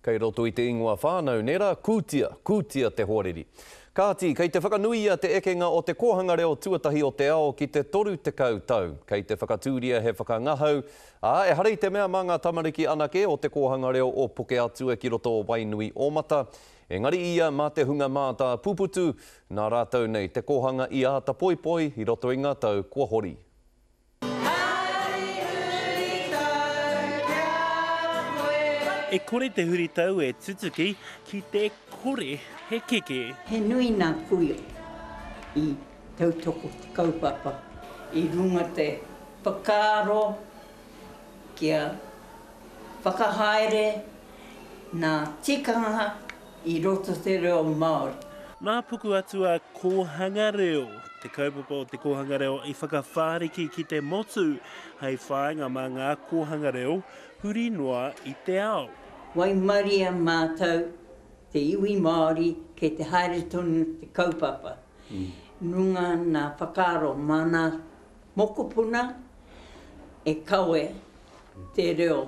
Kei roto i te ingoa whānau, nē rā, kūtia, kūtia te hoariri. Kāti, kei te whakanuia te ekenga o te kōhanga reo tuatahi o te ao ki te 30 tau. Kei te whakatūria he whakangahau, ā, ehara i te mea mā ngā tamariki anake o te kōhanga reo o Pukeatua ki roto o Wainui Ōmata, engari ia mā te hunga mātāpuputu, nā rātou nei te kōhanga i āta poipoi i roto i ngā tau kua hori. E kore te huritau e tutuki ki te kore he keke. He nui nā kuia i tautoko te kaupapa i runga te whakaaro kia whakahaere nā tikanga i roto te reo Māori. Nā Pukuatua Kōhanga Reo te kaupapa o te kōhanga reo i whakawhāriki ki te motu hei whāinga mā ngā kōhanga reo huri noa i te ao. Waimaria mātou te iwi Māori kei te haere tonu te kaupapa runga nā whakaaro mā nā mokopuna e kawe te reo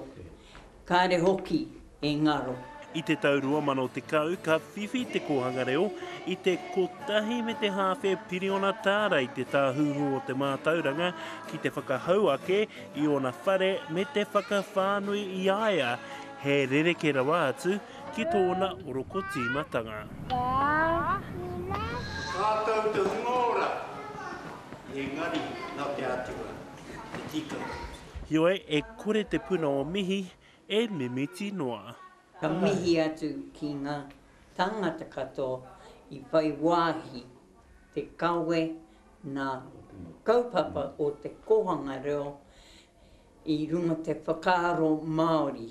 Kāre hoki e ngaro. I te tau 2010 ka whiwhi Te Kōhanga Reo i te kotahi me te hāwhe piriona tāra i te Tāhuhu o te Mātauranga ki te whakahou ake i ōna whare me te whakawhānui i a ia he rerekē rawa atu ki tōna oroko tīmatanga. Tātou te hunga ora, engari nā te Atua te tikanga. Heoi, e kore te puna o mihi e mimiti noa. Ka mihi atu ki ngā tāngata katoa i whai wāhi te kawe nā kaupapa o te kōhanga reo i runga te whakaaro Māori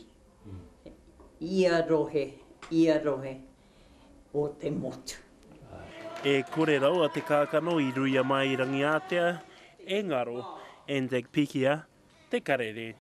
ia rohe, ia rohe o te motu. E kore rawa te kākano i ruia mai i Rangiātea e ngaro, Anzac Pikia, te karere.